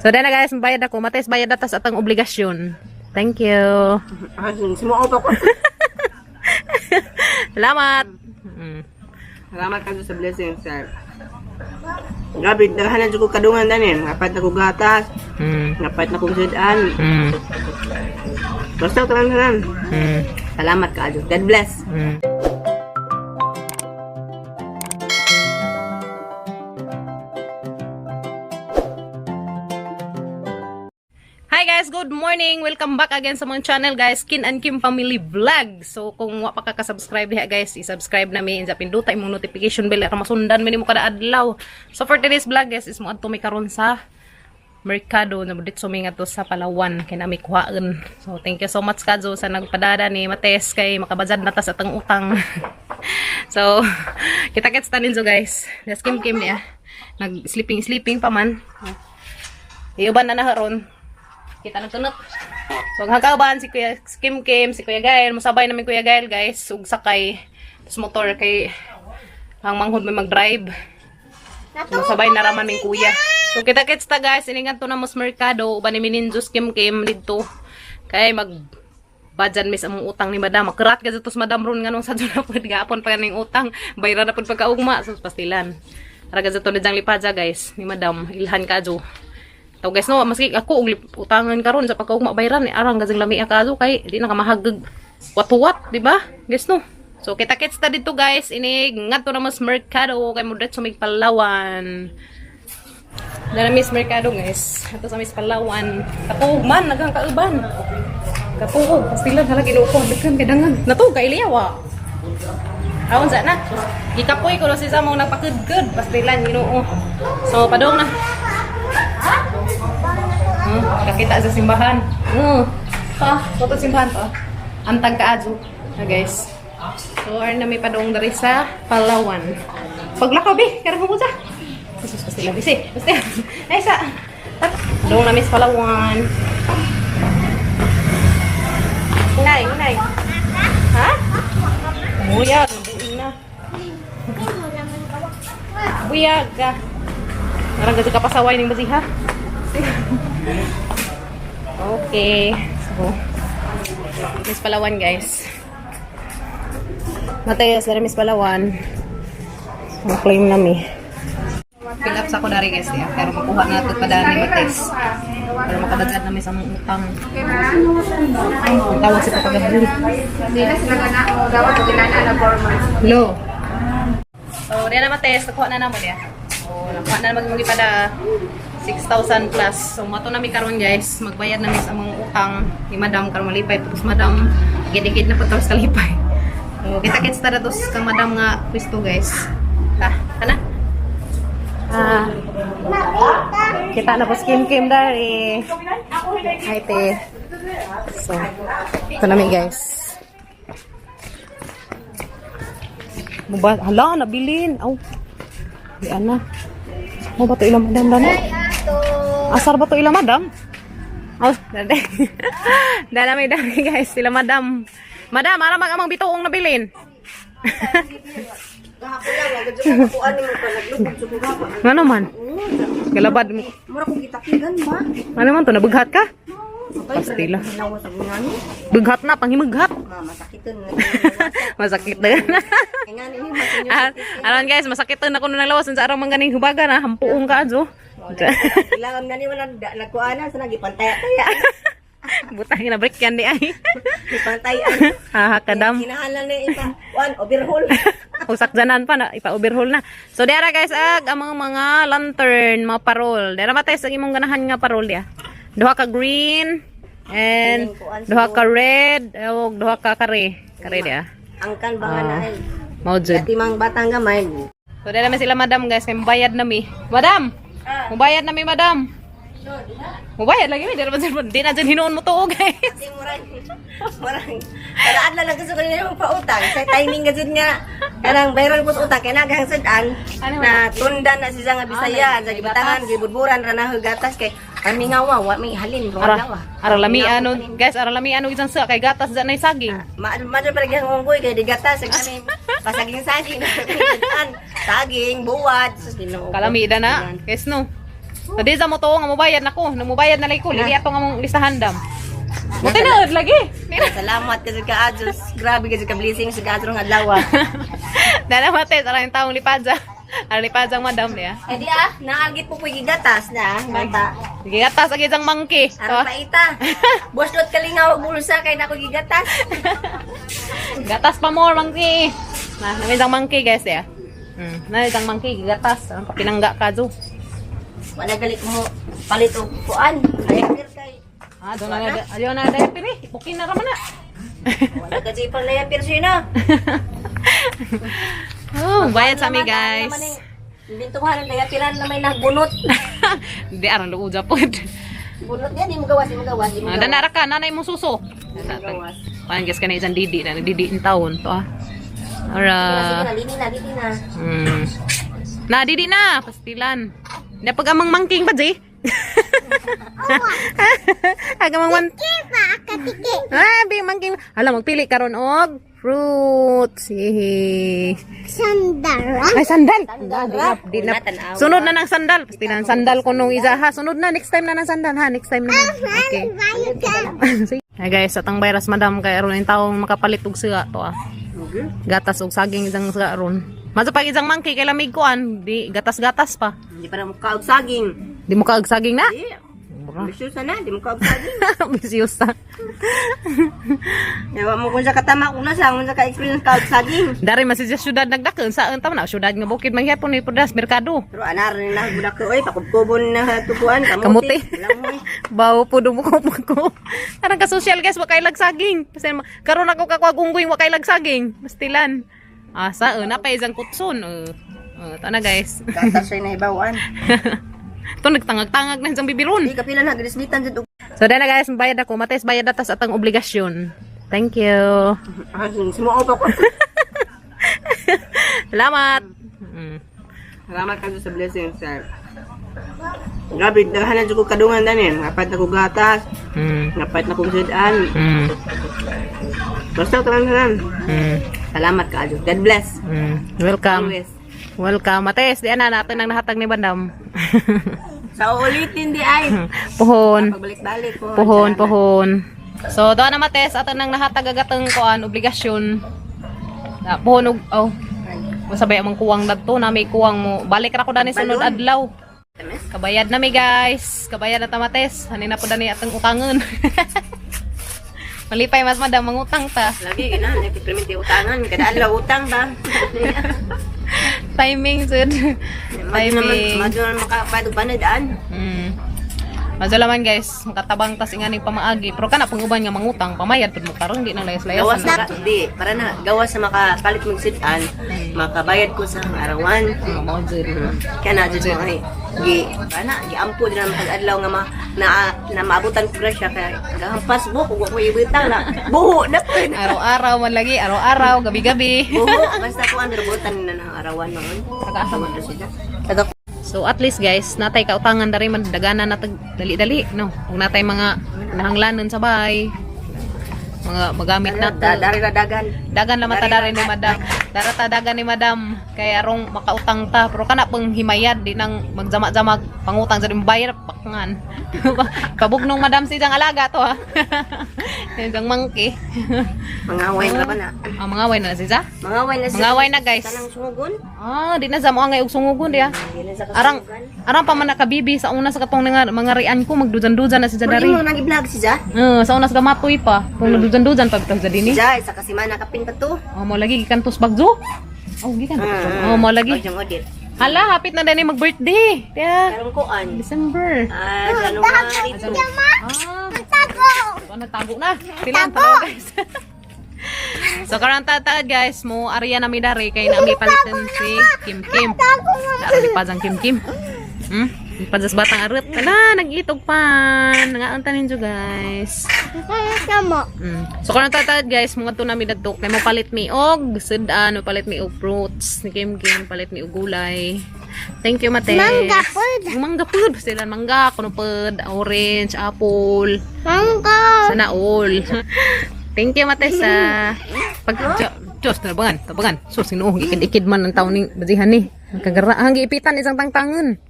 So dahil na guys, bayad ako. Mates, bayad na tas atang obligasyon. Thank you. Ah, simuo pa ko. Salamat. Salamat kayo sa blessing, sir. Grabe, daghanan jud ko kadungan dani. Ngapat na ko gatas, ngapat na kong sudan. Basta tanan-tanan. Salamat kaayo. God bless. Hi guys, good morning. Welcome back again sa mga channel guys, Kin and Kim Family Vlog. So kung wa pa ka ka-subscribe diha guys, i-subscribe na mi, insa pinduta imong notification bell para masundan mi nimo kada adlaw. So for today's vlog guys, is moadto mi karon sa merkado na dito mi ngadto sa Palawan kay nami kuhaan. So thank you so much Kadzo sa nagpadada ni Mates kay makabajad na ta sa atang utang. So kita kits tanin so guys. Yes, Kim Kim niya. Nag sleeping sleeping pa man. Iuban na na haron. Kita ng tunok. So, ang hagkaban, si Kuya si Kim Kim, si Kuya Gael. Musabay namin Kuya Gael, guys. Ug sakay. Tapos motor kay ang manghod may mag-drive. So, musabay na raman min kuya. So, kita kits ta guys. Iningan to na mos merkado. Uban ni Mininjus Kim Kim dito. Kay mag badyan mis among utang ni madam. Makurat ka dito sa madam ron nga nung sa na pud gapon pa ning utang. Bayra na pud pagkaugma sa pastilan. Ara ka dito na diyang lipadya guys ni madam. Ilhan ka jo. Taw guys no, maski ako og utangan karon sa pagkaugma bayran ni arang gazing lami kaso kay di na ka mahagag watuwat, di ba? Guys no. So kita kits ta dito guys, ini ngadto na mas merkado kay mo diretso mig Palawan. Dara Miss Mercado guys. Ato sa Miss Palawan. Katuog man naghang kauban. Katuog pastilan hala Ginoo ko daghan kay dangag. Natuog kay Iliyawa. Aon sa na. Gikapoy ko si sa mo nagpakudkod pastilan Ginoo. So padong na. Kakita sa simbahan. Pa, toto simbahan pa. Antag kaadyo. Na guys. So, ar na may padong dari sa Palawan. Paglakaw be, karon mo sa. Jesus pastila bisi. Basta. Ay sa. Padong na miss Palawan. Unay, unay. Ha? Buyag, buing na. Buyag ka. Narang gato ka pasaway ning basiha. Okay. So, Miss Palawan, guys. Matayas na Miss Palawan. So, claim na mi. Fill up sa ko dari guys ya. Pero makuha na ito pa ni Mates. Pero makabagad na mi sa mga utang. Ang tawag si Papa Gabriel. Hindi na sila na dapat sila na 4 months. Hello. So, diyan na Mates, nakuha na namo niya. So, nakuha na naman pada 6,000 plus. So, mato na mi karon guys, magbayad na mi sa mga utang ni Madam karon malipay tapos Madam gidikit na po tapos kalipay. So, kita-kits ta datos kang Madam nga pwesto guys. Ta, ana. Ah. Kita na po si Kim Kim dari. Hi, te. So, ito na mi guys. Mo ba? Hala, nabilin. Aw. Di ana. Mo ba to ila madam dana? Asar ba to ila madam? Aw, dali. Dala may dami guys, sila madam. Madam, ara mag amang bituong nabilin. Gahapon lang, wag jud ko kuan nimo pa naglubog jud ko gahapon. Ngano man? Galabad mo. Mura kong gitakigan ba? Ano man to nabughat ka? Pastila. Ginawa sa ngano? Bughat na, panghimughat. Ma, masakiton na. Masakit na. Kaya nga ni masinyo. Ah, aron guys, masakit na kuno ng lawas sa arang mangganing hubaga na hampuong ka adyo. Kailangan na ni wala nagkuana sa nagipantay-taya. Butang na break yan di ay. Gipantayan. Haha kadam. Kinahalan na ipa. One overhaul. Usakjanan pa na ipa-overhaul na. So dara guys ag ang mga lantern, mga parol. Dara matay sa imong ganahan nga parol dia. Duha ka green and duha ka red ug duha ka kare. Kare dia. Angkan ba nga na ay. Mao jud. Dati mang batang gamay. So dara man sila madam guys kay mubayad na mi. Madam. Mubayad na mi madam. Mubayad lagi mi dara man sila di na jud hinuon mo tuo guys. Kasi murang murang para adla lang gusto ko nila yung pautang. Sa timing ka jud nga kanang bayran ko sa utang kay naghang sudan Ano na tundan na siya nga Bisaya Ah, sa gibutangan gibudburan ra na gatas kay kami nga wa wa may halin ro Ara, wa. ara lami ano guys, ara lami ano isang sa kay gatas dyan ay saging. Ma ma pa lagi ang unggoy kay digatas sa kami pasaging-saging sudan saging buwad sus Ginoo. Kalami da na. Guys no. So, di sa mo to nga mobayad nako, nang mobayad na lay ko, lili ato nga mong listahan dam. Mo tinuod lagi. Salamat kasi ka Adjos. Grabe kasi ka blessing sa kadto ng adlaw. Dala mate, tara yung taong lipadza. Ang lipadza ang madam niya. Eh di ah, naagit po po gigatas na, bata. Gigatas ang isang monkey. To. Aron paita. Buslot kalingaw og bulsa kay nako gigatas. Gatas pa more, monkey. Na, namin isang monkey, guys, ya. Na isang monkey, gigatas. Ang kapinangga ka, do. Wala galit mo palit og kuan. Layapir kay. Ah, doon na, ayaw na, dahil pili. Bukin na raman na. Wala kasi pang layapir siya na. Oh, bayad sa amin, guys. Bintuhan ang layapiran na may nagbunot. Hindi, aron luuja po. Bunot yan, di mo gawas, di mo gawas, di mo Ah, gawas. danara ka, nanay mo suso. Gawas. Parang guys ka na isang didi na, nagdidi in taon. To, ah. Sige Ara. na, lini na, lini na. Na, didi na. Pastilan. Na pag amang mangking pa, Jay. Aga mang man. Ah, bi mangking. Hala, magpili karon og fruits. Yehey. Sandara. Ay, sandal. Sandal. Di na, Una, tanawa. sunod na ng sandal. Pastilan, sandal ko nung isa ha. Sunod na, next time na ng sandal ha. Next time na. Okay. Ay guys, atang bayras madam kay aron ang taong makapalit og siga to ah. Gatas og saging isang siga aron. Maso pag isang monkey kay lamig kuan, di gatas-gatas pa. Hindi pa na mukha og saging. Di mo kaag saging na? Di. Bisyo sana, di mo kaog saging. Bisyosa. Ewa mo kung sa katama kung nasa, kung sa ka-experience kaog saging. Dari man siya syudad nagdakon sa ang na syudad nga bukid mangyapon ni Pudas merkado. Pero anar ni na budak ko oy, pakubkubon na tukuan Kamuti. kamuti. Walang mo eh. Bawo po dumuko ko. Arang ka social guys, wa kay lagsaging. Kasi karon ako kakuag unggoy wa kay lagsaging. Pastilan. Asa na pa isang kutson. Ta na guys. Gatas siya na ibawan. Ito nagtangag-tangag na isang bibiron. Di kapila na grismitan jud og So dahil na guys, bayad ako. Mates, bayad atas atang obligasyon. Thank you. Ah, sumuo pa ko. Salamat. Salamat kayo sa blessing, sir. Grabe, daghanan jud ko kadungan dani. Ngapat na ko gatas, ngapat na kong sudan. Basta tanan-tanan. Salamat ka, God bless. Welcome. Always. Welcome. Mates, di ana natin ang nahatag ni Bandam. Sa uulitin di ay. Pohon. Pagbalik-balik ko. Pohon, pohon. So, doon na Mates, ato nang nahatag agateng kuan obligasyon. Na, pohon og oh. Masabay amang kuwang dadto na may kuwang mo. Balik ra ko dani sunod Balon. adlaw. Kabayad na mi guys. Kabayad na ta Mates. Hani na po dani atong utangon. Malipay mas madam mangutang ta. Lagi gina, nagpiprimit di utangan, kada adlaw utang ba. Timing sud. Madyo naman, Timing. madyo naman makapad og banadaan. Madyo man guys, makatabang tas ingani pamaagi. Pero kana pang uban nga mangutang, pamayad pud mo karon di nang layas-layas. Gawas na di, para na gawas sa makapalit mong sidan, makabayad ko sa arawan. Mao jud. Kaya na jud mo ay gi ana giampo din naman pag adlaw nga ma, na, na maabutan ko grasya kay gahampas buhok ug ako ibutang na buho na po. Araw-araw man lagi, araw-araw, gabi-gabi. Buho basta ko ang rebutan na ng arawan noon. Taga-asa man. Taga sila. Taga So at least guys, natay kautangan dari man dagana na tag dali-dali no. Kung natay mga nahanglanon sa bahay, mga magamit na to. Dari ra dagan. Dagan naman ta dari ni madam. Dara ta dagan ni madam kay arong makautang ta pero kana pang himayad di nang magjama-jama pangutang sa bayar pakangan. Pabugnong madam si isang alaga to ha. Isang monkey. Mga wine ra ba na? Ah, mga way na si sa? Mga wine na Mga wine na, guys. Kanang sungugon. Ah, di na sa mo angay og sungugon diya. Di na sa Arang kasungugan. arang pa man nakabibi sa una sa katong nga mga rian ko magdudan-dudan na si Pero Jadari. imo nang i-vlog si Ja? Eh, sa una sa gamatoy pa. Kung nagdudan-dudan pa bitaw sa dinhi. Si Ja, isa kasi man nakapin pa to. Oh, mo lagi gikan tos bagzo. Oh, gikan. Oh, mo lagi. Pag audit. Hala, hapit na din mag-birthday. Yeah. Karong kuan. December. Ah, January 2. Ah, Tago. so, nagtago na. Sila ang tanaw, guys. So karon tataad guys, mo arya na mi dari kay nami palitan si Kim Kim. Dari pa ang Kim Kim. Padas batang arut. Hala, nag-itog pan. Nangaunta ninyo guys. Tamo. So karon tataad guys, mga to nami dadto kay mo palit mi og sudan, mo palit mi og fruits ni Kim Kim, palit mi og gulay. Thank you, Mate. Mangga pod. Mangga pod. Sila mangga, kuno pod, orange, apple. Mangga. Sana all. Thank you, Matesa. Pag Diyos, tabangan, tabangan. So, sinuong ikid-ikid man ang taon ning bazihan ni. Ang kagara, ang giipitan isang tangtangan.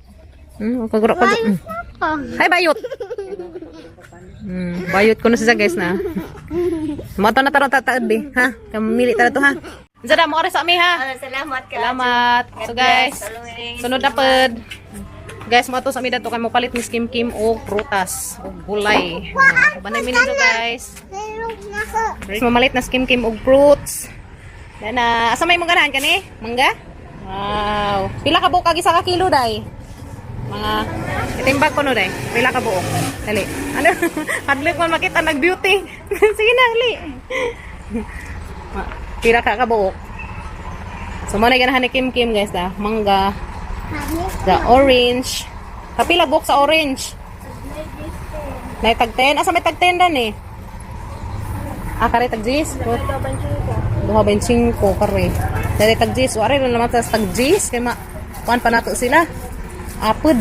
Kagura kag. Ko. Hi, bayot. Bayot ko na siya, guys, na. Mo na tarong tataad di, ha? Kamili ta na to, ha. Zada mo oras sa ami, ha. Salamat ka. Salamat. So guys, sunod na pod. Guys, mo ato sa ami dato kay mo palit ni Kim Kim og prutas og gulay. Banay mi nito, guys. Silog na ko. Mamalit na si Kim Kim og fruits. Dana, asa may mong ganahan kani? Mangga? Wow. Pila ka buok kag isa ka kilo day? Mga itimbag ko no day. Pila ka buok? Dali. Ano? Hadlok man makita nag beauty. Sige na, dali. Pila ka kabuok? So mo na ganahan ni Kim Kim, guys, da. Mangga, the orange. Kapila buok sa orange? Nay tag 10. Asa may tag 10 dan eh? Ah, kare tag 10. Duha ba singko kare. Dali tag 10. Wari na naman sa tag 10 kay ma kuan pa nato sila. Apod.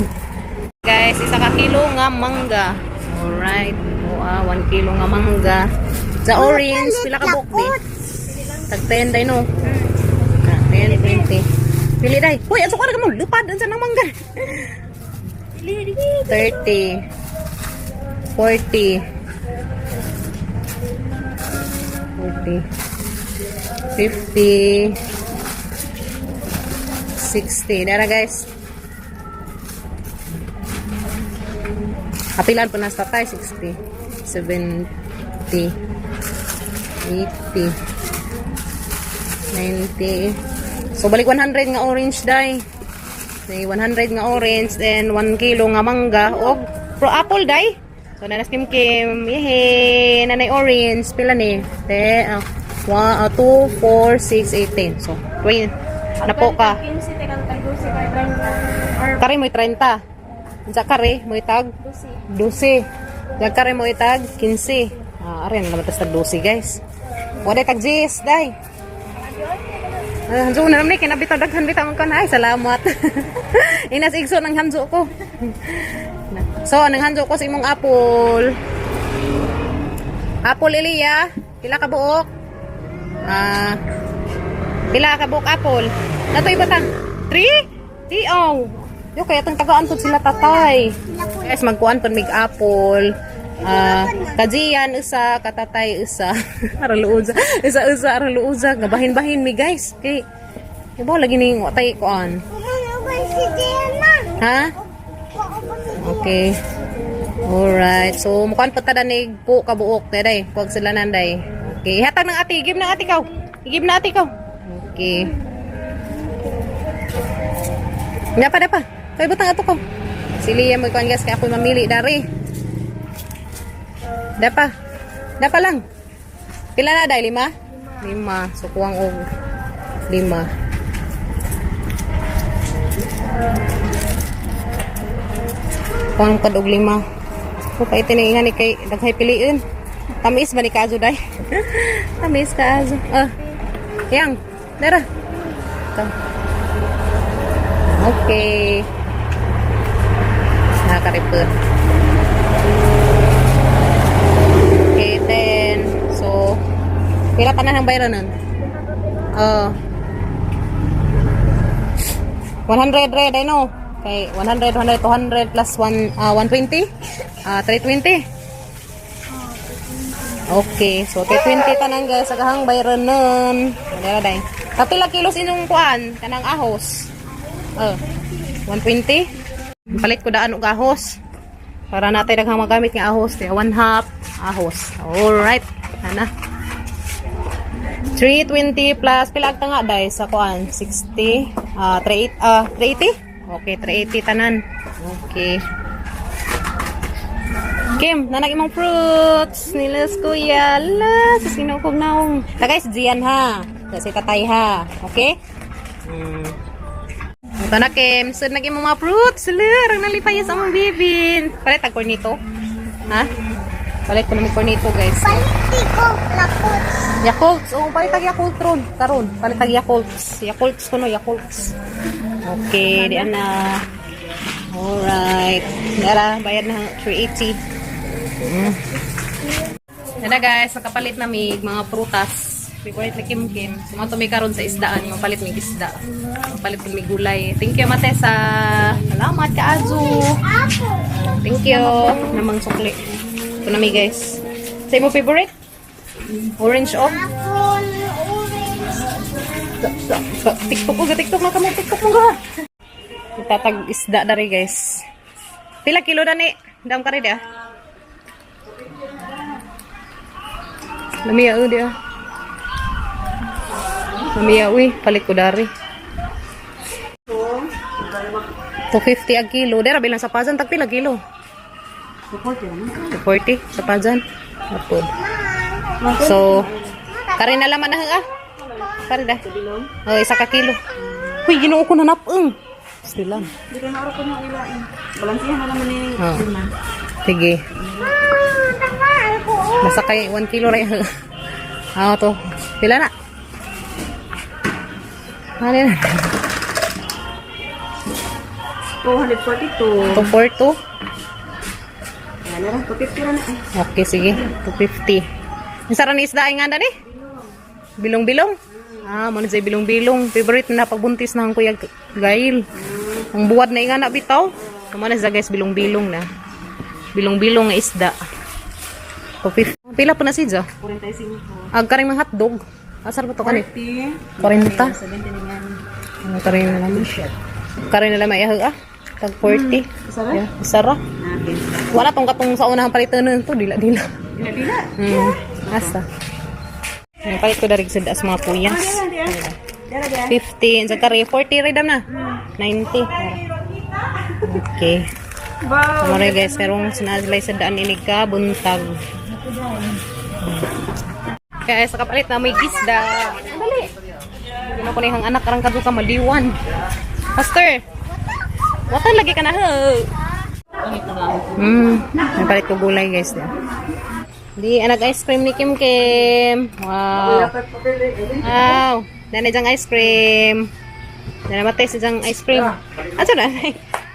Guys, isa ka kilo nga mangga. Alright. O ah, 1 kilo nga mangga. Sa orange, pila ka buok di? Tag 10 day no. Ah, 10, 20. Pili day. Hoy, aso ka na mo lupad unsa nang mangga. 30, 40, 40, 50, 60. Dara, guys. Kapilan po na sa tatay. 60, 70, 80, 90. So, balik 100 nga orange, day. May 100 nga orange, then 1 kilo nga mangga, og pro apple, day. So, nanas Kim Kim, yehey, nanay orange, pila ni? Te, 2, 4, 6, 8, 10. So, 20. Napo ka. 15 tekan tag 12 kay 30 or Kare mo'y 30. Unsa kare mo'y tag 12. 12. Unsa kare mo'y tag 15. Ah, are na naman tas tag 12, guys. Wala tag 10, day. Ah, hanzo na naman ni kinabitaw daghan bitaw man kon. Ay, salamat. Inas igso ng hanzo ko. So, anong hanzo ko sa imong apple? Apple, Elia, pila ka buok? Ah, pila ka buok apple? Nato ibatang 3? Di aw. Yo kaya tong tagaan pud sila tatay. Guys, magkuan pud mig apple. Ah, kajian usa, katatay usa. Araluoza. Usa usa araluoza. Gabahin-bahin mi, guys. Kay ibo lagi ning watay kuan. Ano ba si Diana? Ha? Okay. Alright. So, mukuan pa tada ni po kabuok. Day, kuwag sila nanday. Okay. Hatag ng ati. Give ng ati kaw. Give na ati kaw. Okay. Nga pa, pa. Kay butang ato ko. Si Liam mo kuan, guys, kay ako mamili dari. Dapa. Dapa lang. Pila na day? Lima? Lima. So, kuwang og lima. Kuwang kad og lima. Ko pa itiniingan ni kay daghay piliin. Tamis ba ni kaazo day? Tamis kaazo. Ah. Yang, dara. Ito. Okay. Nakakaripot. Okay, then. So, pila pa na ang bayaran nun? Oh. 100 red, I know. Okay, 100, 100, 200 plus 1, 120? Ah, 320? Okay, so 320 tanan, guys, sa kahang bayaran nun. Dara day. Kapila kilos inyong kuan, kanang ahos. Oh, 120. Palit ko daan og ahos. Para natay daghang magamit nga ahos, kaya one half ahos. All right. Ana. 320 plus pila ang tanga day sa kuan? 60, ah 38, ah 380. Okay, 380 tanan. Okay. Kim, nanag imong fruits nilas kuya. La, sa sinukog naong. Ta guys, Gian ha. Kasi tatay ha. Okay? Ito na, Kim. Sud na imong mga fruits. Hala, rang nalipay sa among bibin. Palit ang cornito. Ha? Palit ko na may cornito, guys. Paliti ko lakot. Yakult. Oo, palit tag Yakult ron. Karon, palit tag Yakult. Yakult ko no, Yakult. Okay, di ana. Alright. Dara, bayad na 380. Nada guys, nakapalit na mig mga prutas. Favorite ni Kim Kim. So, mga may karon sa isdaan. Mapalit may isda. Mapalit may gulay. Thank you, Matesa. Salamat, Kaazu. Apple. Thank you. Namang sukli. Ito na mi, guys. Sa imo favorite? Orange oh. Apple, orange. TikTok ko, TikTok na kamo, TikTok mo ga. Itatag isda dari guys. Pila kilo na ni? Dam ka rin ah. Lamiya oh di ah. Lamiya uy, palit ko dari. 250 ang kilo. Dera bilang sa pazan tag pila kilo? 240 sa pazan. Apod. So, kare na laman na ah. Kare da. Oh, isa ka kilo. Uy, ginoo ko na napeng. Sila. Hindi ko na ko na ilain. Balansihan na naman ni Oh. Sige. Ah, tamaan ko. Nasa kay 1 kilo rin. Ah, to. Pila na? Ano na? 242. 242? Ayan na lang, 250 na na eh. Okay, sige. 250. Ang sarang isda ay nga na ni? Bilong-bilong? Ah, mo na siya bilong-bilong. Favorite na pagbuntis na ang Kuya Gail. Ang buwad na nga na bitaw. Kamo na siya guys, bilong-bilong na. Bilong-bilong nga isda. 250. Pila po na siya? 45. Ag karing mga hotdog. Asar ba to kani? 40. 40. 70 na yan. Ano karing na naman? Karing na lamay ah. Tag 40. Isara? Yeah, isara. Okay. Wala tong katong sa unahang palitanon to, dila dila. Dila-dila. Asa. Ang palit ko dari sa as mga puyas. Dila dila. 50, sa kare 40 rin na. 90. Okay. Wow. Mare guys, karong sinadlay sa daan inig ka buntag. Kaya sa kapalit na may gisda. Dali. Gino ko na yung anak karang kadto ka maliwan. Pastor. Watan lagi ka na ho. Napalit ko gulay guys. Na. Di anak ice cream ni Kim Kim. Wow. Wow. Dana diyang ice cream. Dana matay sa diyang ice cream. Asa na?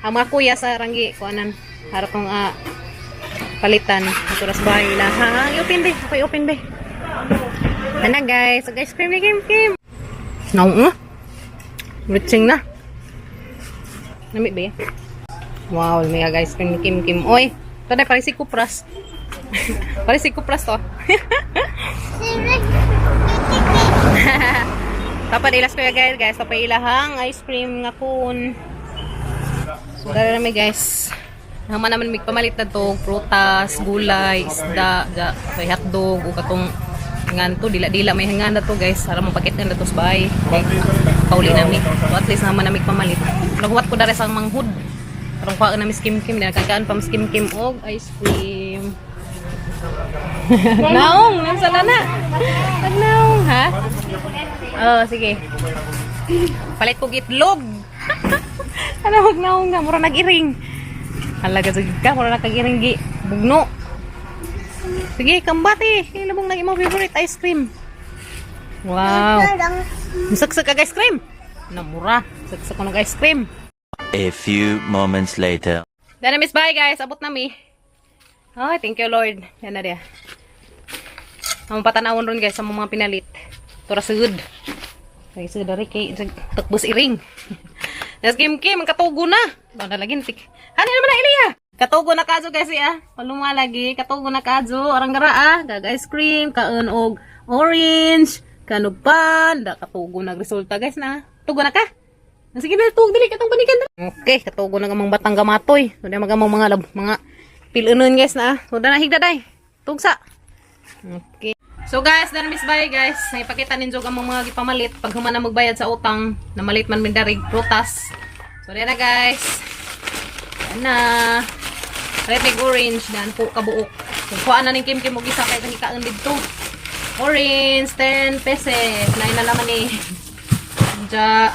Ang mga kuya sa ranggi kuanan. Harap kong palitan. Ito ras bahay nila. Ha, i-open be. Ako i-open be. Ana guys, ang ice cream ni Kim Kim. Naong. Reaching na. Nami be. Wow, may aga ice cream ni Kim Kim. Oy, ito na pare si Kupras. Pare si Kupras to. Si Rick. Dapat ilas ko guys, guys. Tapay ilahang ice cream nga kun. So, dara na mi guys. Naman naman mig pamalit na to, prutas, gulay, isda, ga, kay hotdog o katong ngan to dila-dila may hangan na to guys. Para mo pakit na to sa bahay. Kay Pauli nami. So at least naman nami pamalit. Naghuwat ko dara sa manghud. Karong kuhaan na Miss Kim Kim, nagkakaan pa Miss Kim Kim og ice cream. Naong, nasa na na. Naong, ha? Oh, sige. Palit ko itlog. Ano wag naong nga mura nag-iring. Halaga sige ka mura nag-iring gi bugno. Sige, kambati. Kay labong nag imong favorite ice cream. Wow. Musaksak kag ice cream. Namura. Saksak ko ng ice cream. A few moments later. Dana miss bye guys, abot na mi. Ay, thank you Lord. Yan na dia. Ang patanawon ron guys sa mga pinalit. Tura sugod. Kay sugod dari kay takbos iring. Nas Kim Kim ang katugo na. Ba na lagi tik. Hani naman na Ilya. Katugo na kazo guys ah. Paluma lagi katugo na kazo arang gara ah. Gag ice cream kaon og orange, kanog pan, da katugo na resulta guys na. Tugo na ka. Sige na, tug dili katong banikan. Okay, katugo na gamang batang gamatoy. So na magamang mga lab, mga pilunon guys na. So na higda day. Tugsa. Okay. So guys, dan miss bye guys. Naipakita ninyo ang mga gipamalit pag human na magbayad sa utang na malit man mindarig prutas. So na guys. Yan na. Red leg orange dan po kabuok. So, kuha na ning Kim Kim og isa kay kahikaan didto. Orange 10 pesos. Nain na laman ni. Diya.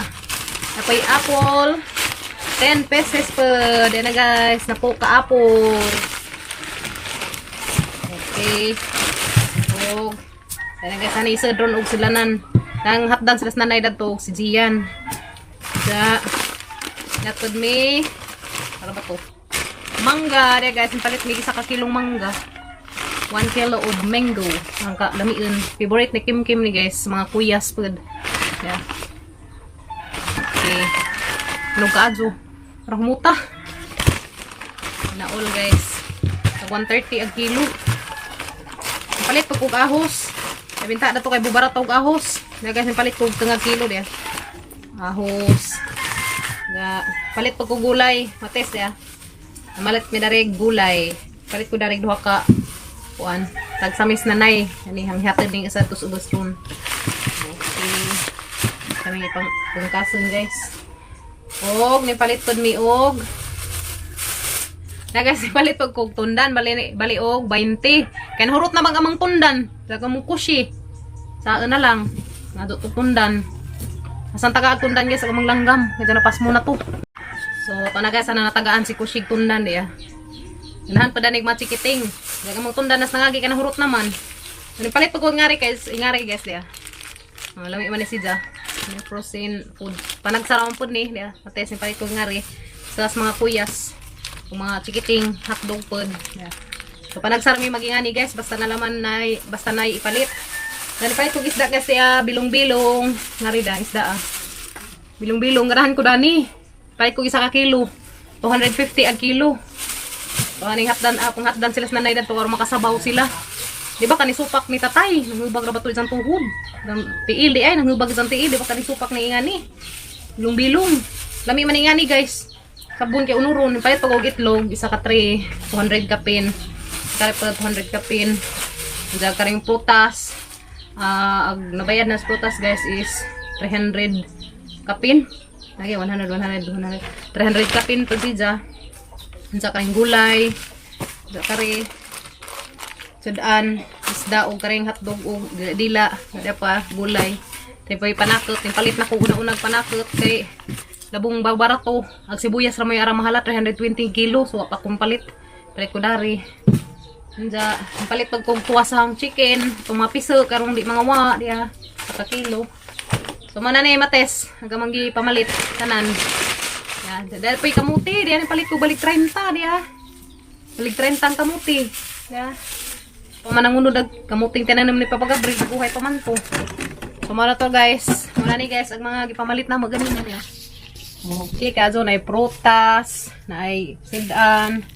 Napoy apple. 10 pesos po. Diyan na guys. Napo ka apple. Okay. Og sana guys, sana isa drone og sulanan. Nang hapdan sila sa nanay dadto og si Gian. Sa Natod mi. Para ba to? Mangga, diya guys, palit mi isa ka kilong mangga. 1 kilo of mango. Ang kalamiin. Favorite ni Kim Kim ni guys, mga kuyas pud. Yeah. Okay. Anong kaadyo? Parang muta. Naol guys. Tag 130 ang kilo. Palit pag kog ahos. Nabinta na to kay bubara og ahos. Na guys, palit kog tungag kilo diya. Ahos. Ga palit pag kog gulay, mates diya. Malit mi dareg gulay. Palit ko dareg duha ka kuan. Tagsamis na nay. Ani hanghatid ning isa tos ubos ron. Okay. Kami ipang pungkason guys. Og nipalit pod mi og na guys, palit pag kog tundan, bali, bali og 20. Kaya nahurot na bang amang tundan. Daga mong kushi. Saan na lang. Nga to tundan. Asan taga tundan guys, amang langgam. Medyo napas muna to. So, ito na guys, sana natagaan si kushig tundan diya. Ganahan pa danig machikiting. Daga mong tundan nas nangagi ka nahurot naman. So, palit pag kog ngari guys, ingari guys diya. Oh, lami man ni siya. May frozen food. Panagsarawan pod ni, diya. Mates ni palit kog ngari. Sa mga kuyas. Kung mga chikiting, hotdog pod. Yeah. So panagsara mi magingani guys, basta na laman nay, basta nay ipalit. Dali palit kog isda kasi ah, bilong-bilong, ngari da isda ah. Bilong-bilong ganahan ko dani. Palit kog isa ka kilo. 250 ang kilo. So aning hatdan ah, kung hatdan sila sa nanay dadto aron makasabaw sila. Di ba kani supak ni tatay, nanghubag ra ba to isang tuhod? Tiil di ay nanghubag isang tiil, di ba kani supak ni ingani? Bilong-bilong. Lami man ingani guys. Sabon kay unuron, palit pag og itlog, isa ka tray, 200 kapin. Kare pa 200 kapin. Diyan ka rin prutas. Ah, ag nabayad na sa prutas guys is 300 kapin. Lagi 100 100 100 300 kapin pag siya. Unsa ka rin gulay. Unsa ka rin sudan, isda og karing hotdog og dila, dila pa gulay. Tay panakot, yung palit na ko una-unag panakot kay labong barato. Ang sibuyas ra may ara mahala 320 kilo, so wa pa kong palit. Palit ko dari. Unja, ang palit pag kong kuha sa chicken, itong mga piso karong di mga wa diya, ka kilo. So mana ni mates, hanggang manggi pamalit tanan. Yan, dahil po'y kamuti, diya ni palit ko balik 30 diya. Balik 30 ang kamuti. Diya. Pamanangunod ag kamuting tanan ni Papa Gabriel, buhay pa man to. So mara to guys. Muna ni guys ang mga gipamalit na mo ganina niya. Okay, kaso na prutas, na sidan,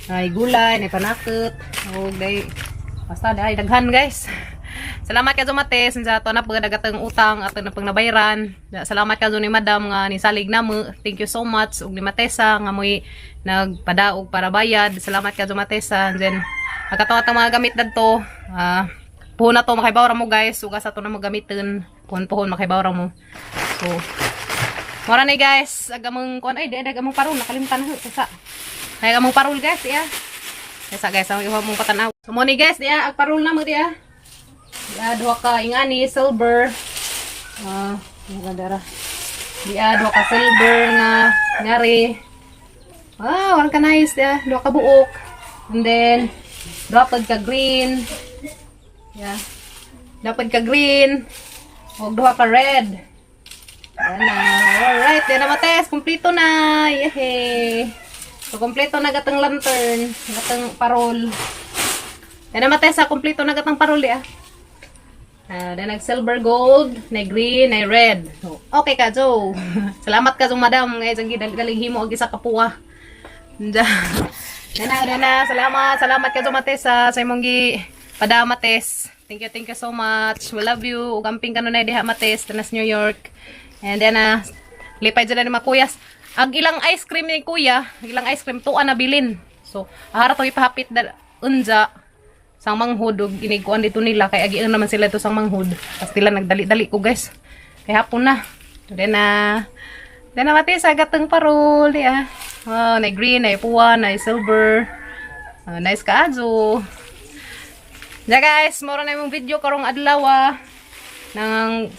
na gulay, na panakot, og day basta day daghan guys. Salamat ka Mates sa ato na pagdagatang utang ato na pag nabayran. Salamat ka ni Madam nga nisalig namo. Thank you so much ug ni Matesa nga moy nagpadaog para bayad. Salamat ka Matesa. And then agataw atong mga gamit dadto. Ah, puhon na to makaibaw ra mo guys. Ugas ato na mo gamitin. Puhon-puhon makaibaw ra mo. So mora ni guys, agamong kuan ay di agamong parol nakalimtan na sa. Ay agamong parol guys, iya. Kaysa guys, ang iwa mong patanaw. So mo ni guys, diya ag parol na mo diya. Diya duha ka ingani silver. Ah, uh, dara. Diya duha ka silver nga ngari. Ah, wala ka nice diya, duha ka buok. And then duha pud ka green. Yeah. Dapat ka green. Ug duha ka red. Ayan na. Alright, yan na mates. Kompleto na. Yehey. So, kompleto na gatang lantern. Gatang parol. Yan na mates ha. Kompleto na gatang parol ya. Ah, then nag silver gold, na green, na red. So, okay ka, Joe. Salamat ka, Joe, madam. Ngayon, ang gidali himo og isa ka puwa. Yan na, yan na. Salamat. Salamat ka, Joe, mates, ha, sa imong gi pada mates. Thank you so much. We love you. Ug amping kanunay diha mates, tanas New York. And then, lipay dyan na ni mga kuyas. Ang ilang ice cream ni kuya, ang ilang ice cream, tuan na bilin. So, ahara to ipahapit da, unja, sang manghud ug inigkuan dito nila kay agian naman sila ito sang manghud. Pastila nagdali-dali ko guys. Kay hapon na. So, then na mati sa gatang parol ya. Oh, na green, na puwa, na silver. Ah, nice kaayo. Ya guys, moro na imong video karong adlaw ah. Nang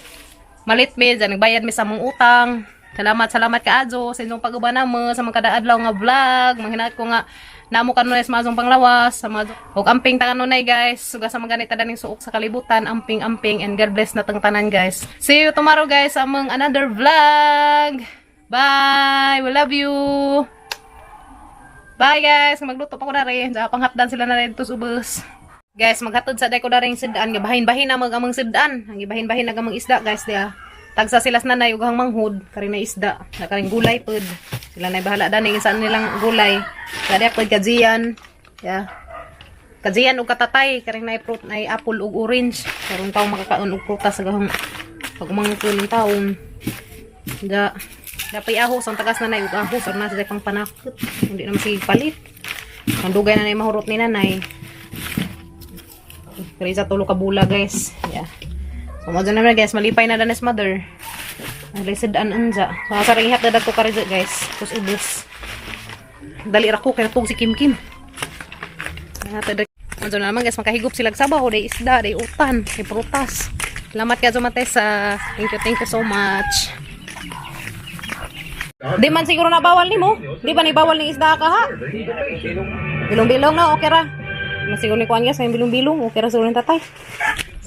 malit mi, dyan, nagbayad mi sa mong utang. Salamat, salamat kaayo sa inyong pag-uban namo sa mga kada adlaw nga vlog. Manghinat ko nga namo kanunay sa mga panglawas sa mga ug amping ta kanunay guys. Suga sa mga ganita daning suok sa kalibutan, amping amping and God bless natang tanan guys. See you tomorrow guys sa among another vlog. Bye. We love you. Bye guys. Magluto pa ko na rin. Panghapdan sila na rin to ubos. Guys, maghatod sa ko daring sidaan, gibahin-bahin na mag amang sidaan. Ang gibahin-bahin na amang isda, guys, diya. Tagsa sila sa nanay ug ang manghod, kari na isda, na karing gulay pod. Sila nay bahala dani saan nilang gulay. Kaya pod kadziyan. Yeah. Kadziyan ug katatay, karing nay fruit nay apple ug orange. Karon tawo makakaon og prutas sa gahong pag umangkon ng taon. Da dapay ahos ang tagas nanay ug ahos aron na sila pang panakot. Hindi naman sige palit. Ang dugay na nay mahurot ni nanay. Pero isa tulo ka bula, guys. Yeah. So mo dyan naman, guys, malipay na danes mother. Alay an anja. So asa ring ihat ko kariza, guys. Tapos ubos. Dali ra ko kay tug si Kim Kim. Hatad mo dyan naman, guys, makahigop sila sabaw, day isda, day utan, day prutas. Salamat kaayo, Matesa. Thank you so much. Di man siguro na bawal nimo. Di ba ni bawal ning isda ka ha? Bilong-bilong na, okay ra. Mas siguro ni kuan, guys, may bilong-bilong, okay ra siguro ni tatay.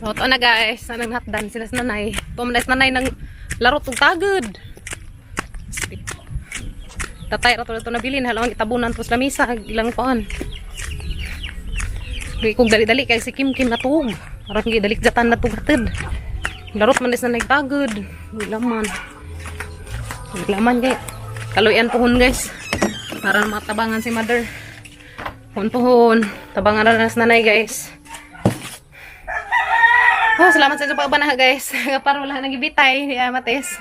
So, ito na, guys, na naghatdan sila sa nanay. Ito man sa nanay ng laro tug tagod. Tatay ra to ito nabilin, halang itabunan to sa lamisa, ilang kuan. Di kog dali-dali kay si Kim Kim natuog. Parang gidalik jatan na hatid. Larot man sa nanay tagod. Wala man. Wala man guys. Kaluyan pohon, guys. Para matabangan si mother. Pohon pohon. Tabangan na sa nanay, guys. Oh, salamat sa inyong pagpanaha, guys. Para wala nang ibitay. Yeah, mates.